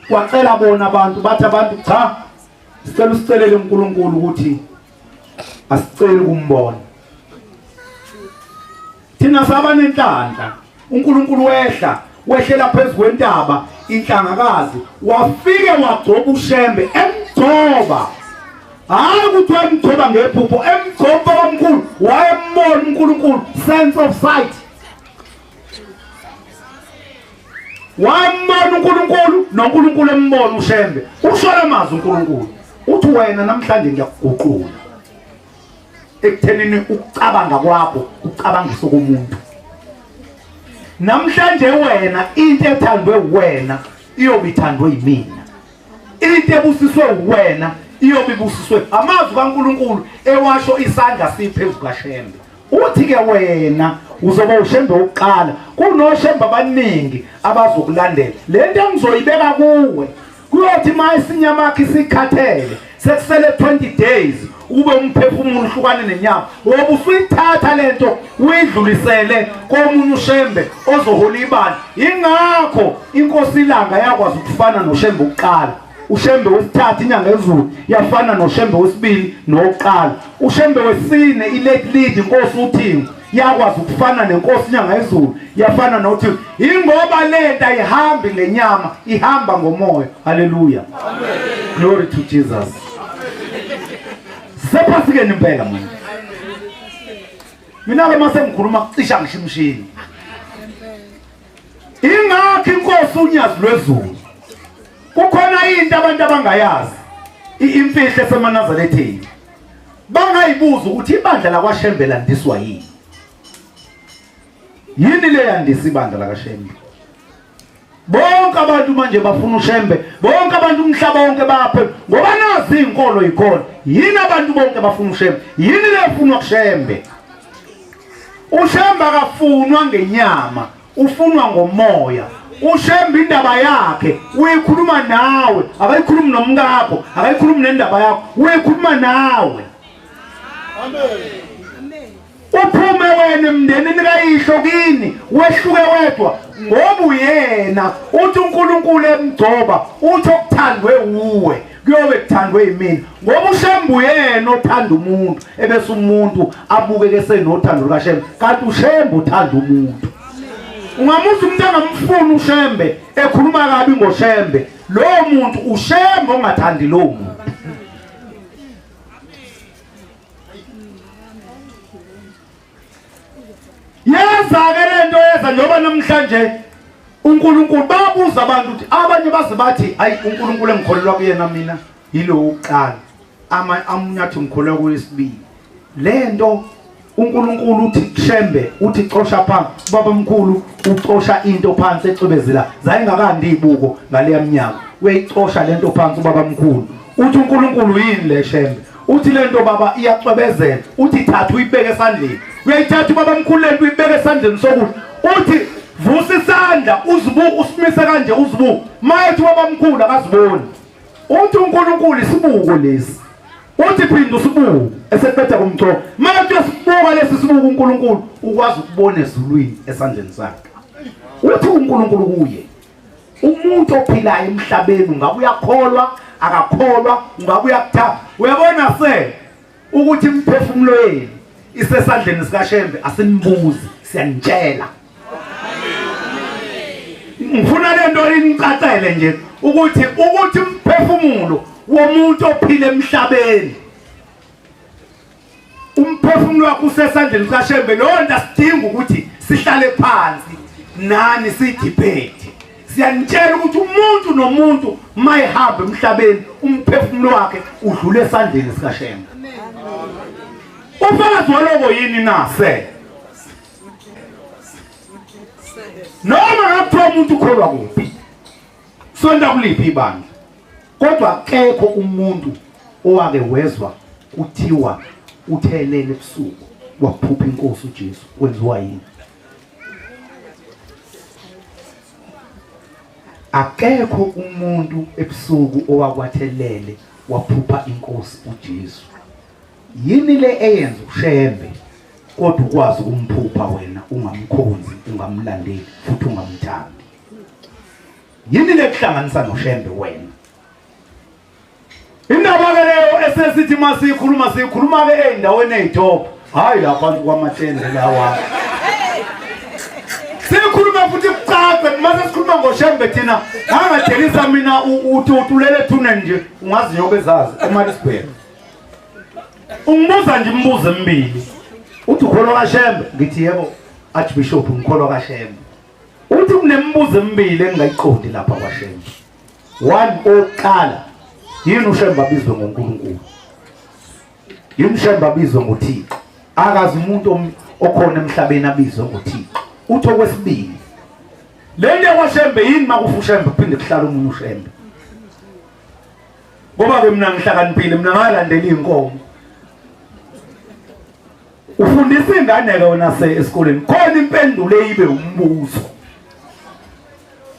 Wacela bona abantu, bathi abantu cha, sicela usicelele uNkulunkulu ukuthi asiceli ukumbona. Thina saba nenhlanhla, uNkulunkulu wehla, wehlela phezu kwentaba inhlangakazi, wafike wagcoba uShembe, emgcoba. Hayi ukuthi wayemgcoba ngephupho, emgcoba omkhulu, wayembona uNkulunkulu, sense of sight. Wambona uNkulunkulu noNkulunkulu embona uShembe. Usho lamazwi uNkulunkulu. Uthi wena namhlanje ngiyakuguqula. Ekuthenini ukucabanga kwakho kucabangisa komuntu. Namhlanje wena into ethandwe wena iyobe ithandwe yimina. Into ebusiswe wena iyobe ibusiswe amazwi kaNkulunkulu ewasho isandla siphezu kaShembe. Uthi ke wena uzoba uShembe wokuqala, kunoShembe abaningi abazokulandela. Le nto engizoyibeka kuwe kuyothi uma isinyama yakho isikhathele sekusele 20 days ukube umphefumulo uhlukane nenyama, wobe usuyithatha lento uyidlulisele komunye uShembe ozohola ibandla. Ingakho inkosi iLanga yakwazi ukufana noShembe wokuqala. uShembe wesithathu inyanga ezulu yafana noShembe wesibili nowokuqala. uShembe wesine ilate lead inkosi uThingo yakwazi ukufana nenkosi inyanga ezulu yafana noThingo. Ingoba lento ayihambi ngenyama, ihamba ngomoya. Haleluya, amen, glory to Jesus. Sephasikeni impela manje. Mina ke mase ngikhuluma kucisha ngisho imshini. Ingakho inkosi uNyazi lwezulu kukhona into abantu abangayazi, imfihlo esemanazaretheni, bangayibuza ukuthi ibandla lakwaShembe landiswa yini. Yini le yandisa ibandla lakaShembe? Bonke abantu manje bafuna uShembe, bonke abantu umhlaba wonke baphe, ngoba nazi izinkolo yikhona. Yini abantu bonke bafuna uShembe? Yini le efunwa kuShembe? UShembe akafunwa ngenyama, ufunwa ngomoya. uShembe indaba yakhe uyikhuluma nawe, akayikhulumi nomkakho, akayikhulumi nendaba yakho, uyikhuluma nawe. Amen. Uphume wena emndenini kayihlo kini, wehluke wedwa ngoba uyena. Uthi uNkulunkulu emgcoba, uthi okuthandwe uwe kuyobe kuthandwe yimina, ngoba uShembe uyena othanda umuntu, ebese umuntu abukeke esenothando lukaShembe, kanti uShembe uthanda umuntu. Ungamuza umuntu angamfuni uShembe, ekhuluma kabi ngoShembe, lowo muntu uShembe ongathandi lowo muntu. Yeza-ke le nto, yeza njengoba namhlanje uNkulunkulu babuza abantu ukuthi abanye baze bathi ayi uNkulunkulu engikholelwa kuyena mina yilo wokuqala, amunye athi ngikholelwa kuyesibili. Le nto uNkulunkulu uthi Shembe uthi cosha phansi, ubaba mkhulu ucosha into phansi ecwebezela, zayingakandi ibuko ngaleya mnyaka, uyayicosha lento phansi ubaba mkhulu. Uthi uNkulunkulu yini le Shembe? Uthi lento baba iyacwebezela, uthi thatha uyibeke esandleni. Uyayithatha ubaba mkhulu lento uyibeke esandleni sokudla. Uthi vusa isandla uzibuke, usimise kanje uzibuke. Mayethi ubaba mkhulu akaziboni. Uthi uNkulunkulu isibuko lesi. Uthi phinda usibuke eseqeda kumgcoba. Mayethi uyasibuka lesi sibuko uNkulunkulu ukwazi ukubona ezulwini esandleni sakhe. Uthi uNkulunkulu kuye, umuntu ophilayo emhlabeni ungabe uyakholwa akakholwa, ungabe uyakuthanda. Uyabona se ukuthi imiphefumulo yenu isesandleni sikaShembe, asimbuzi, siyanitshela. Ngifuna lento inicacele nje ukuthi umphefumulo womuntu ophila emhlabeni, umphefumulo wakho usesandleni sikaShembe. Leyo nto asidinga ukuthi sihlale phansi nani sidibhethe. Siyanitshela ukuthi umuntu nomuntu mayehamba emhlabeni umphefumulo wakhe udlule esandleni sikaShembe. Ufakazi waloko yini na se? Noma ngakuthiwa umuntu ukholwa kuphi, sonta kuliphi ibandla? Kodwa akekho umuntu owake wezwa kuthiwa uthelele ebusuku waphupha inkosi uJesu. Kwenziwa yini? Akekho umuntu ebusuku owakwathelele waphupha inkosi uJesu. Yini le eyenza uShembe kodwa ukwazi ukumphupha wena ungamkhonzi, ungamlandeli futhi ungamthandi? Yini le kuhlanganisa noShembe wena? Indaba ke leyo esesithi masiyikhuluma siyikhuluma ke ezindaweni ezitop. Hayi la phansi kwamatende lawa. Sikhuluma futhi kucace mase sikhuluma ngoShembe thina angadelisa mina uthi utulele ethuneni nje ungazi nyoka ezazi eMaritzburg. Ungibuza nje imibuzo emibili. Uthi ukholwa kaShembe ngithi yebo Archbishop ngikholwa kaShembe. Uthi kunemibuzo emibili engingayiqondi lapha kwaShembe. One oqala yini uShembe abizwe ngoNkulunkulu? Yini uShembe abizwe ngoThixo? Akazi umuntu okhona emhlabeni abizwe ngoThixo. Uthi okwesibili le nto yakwaShembe yini makufa uShembe kuphinde kuhlala omunye uShembe? Ngoba ke mina ngihlakaniphile mina ngalandela izinkomo. Ufundisa ingane ke wena se esikoleni khona impendulo eyibe umbuzo.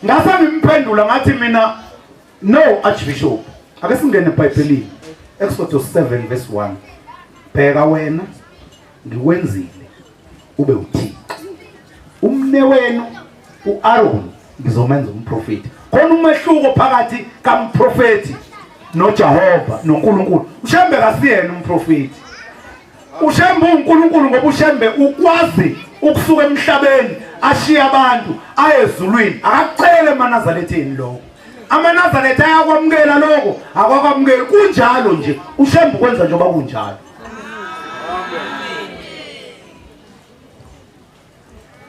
Ngase ngimphendula ngathi mina no Archbishop ake singene eBhayibhelini Exodus 7 verse 1 bheka wena ngikwenzile ube uThixo umne wenu uAron ngizomenza umprofeti khona umehluko phakathi kamprofeti noJehova noNkulunkulu uShembe kasiyena umprofeti uShembe uNkulunkulu ngoba uShembe ukwazi ukusuka emhlabeni ashiye abantu aye ezulwini akacele emaNazaretheni lokho amaNazaretha ayakwamukela lokho akwakwamukeli kunjalo nje uShembe ukwenza njengoba kunjalo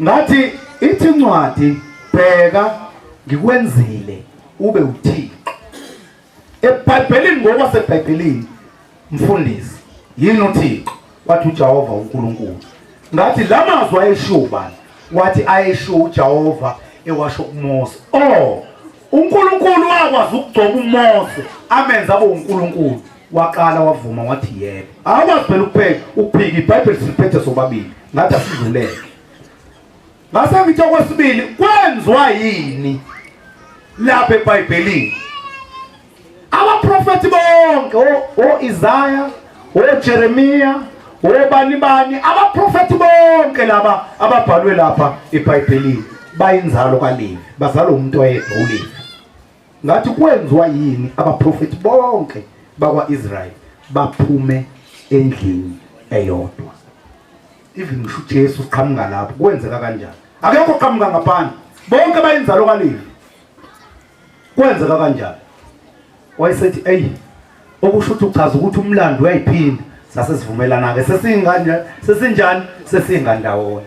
Ngathi ithi incwadi bheka ngikwenzile ube uThixo. EBhayibhelini ngokwaseBhayibhelini mfundisi yini uThixo? Wathi uJehova uNkulunkulu. Ngathi lamazwi ayeshiwo ubani? Wathi ayeshiwo uJehova ewasho kuMose. Oh, uNkulunkulu wakwazi ukugcoba uMose amenza abe uNkulunkulu. Waqala wavuma wathi yebo. Awukwazi phela ukupheka ukuphika iBhayibheli siliphethe sobabili. Ngathi asidluleke. Ngase ngithi okwesibili kwenziwa yini lapha eBhayibhelini? Abaprofeti bonke o-Isaya, oJeremiya, obani bani, abaprofeti bonke laba ababhalwe lapha eBhayibhelini bayinzalo kaLevi, bazalwa umuntu oyedwa uLevi. Ngathi kwenziwa yini abaprofeti bonke bakwa-Israyeli baphume endlini eyodwa? Even ngisho uJesu uqhamuka lapho, kwenzeka kanjani? Akekho oqhamuka ngaphandle, bonke bayinzalo kaLevi. Kwenzeka kanjani? Wayesethi eyi okusho ukuthi uchaza ukuthi umlando uyayiphinda sase sivumelana-ke sesinganje sesinjani sesingandawonye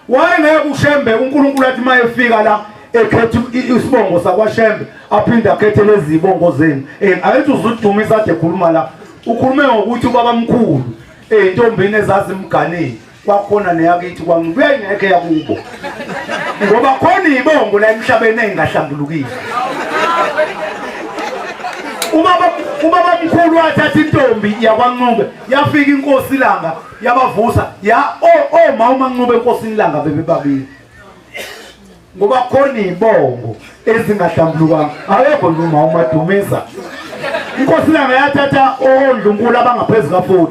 wayengeke uShembe uNkulunkulu athi uma efika la ekhetha isibongo sakwaShembe aphinde akhethe lezi zibongo zenu ayithi uzudumisa ade ekhuluma la ukhulume ngokuthi ubabamkhulu ey'ntombini ezazimganile kwakhona neyakithi kwaNcube yayingekho eyakubo ngoba khona iy'bongo la emhlabeni ey'ngahlambulukile ubaba ubabamkhulu wathatha intombi yakwaNcube yafika inkosi ilanga yabavusa ya oma uMaNcube enkosini ilanga bebebabili ngoba khona iy'bongo ezingahlambulukanga akekho nje uma umadumisa inkosi ilanga yathatha ondlunkulu abangaphezu ka-40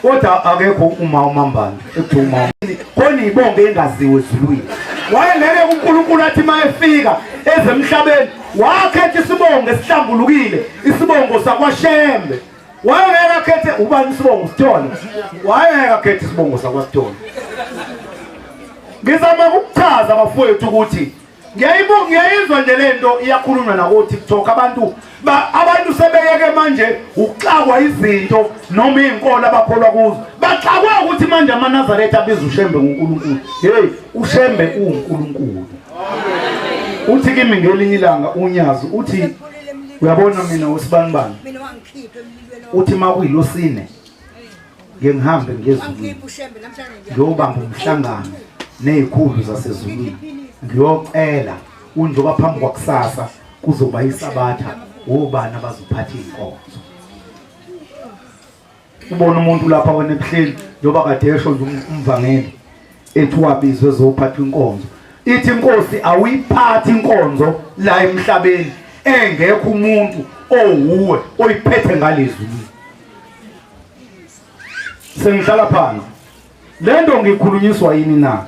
kodwa akekho uma umambane ekuthiwa uma khona iy'bongo engaziwe ezulwini wayengeke uNkulunkulu athi uma efika ezemhlabeni wakhetha isibongo esihlambulukile isibongo sakwaShembe wayengeke akhethe ubani isibongo sithole wayengeke akhethe isibongo sakwaSithole ngizama ukuchaza bafowethu ukuthi ngiyayibuka ngiyayizwa nje lento iyakhulunywa nako TikTok abantu abantu sebeyeke manje ukuxakwa izinto noma izinkolo abakholwa kuzo baxakwa ukuthi manje amaNazaretha abiza uShembe ngoNkulunkulu hey uShembe uNkulunkulu uthi kimi ngelinye ilanga unyazi uthi uyabona mina usibanibani uthi makuyilosine ngeke ngihambe ngiyezulwini ngiyobamba umhlangano nezikhulu zasezulwini ngiyocela unjoba phambi kwakusasa kuzoba isabatha Obani abazophatha inkonzo? Ubona umuntu lapha wena ebuhleli, njengoba kade esho nje umvangeli ethi wabizwe ezophatha inkonzo. Ithi inkosi awuyiphathi inkonzo la emhlabeni engekho umuntu owuwe oyiphethe ngalezwi. Sengihlala phansi. Lento ngikhulunyiswa yini na?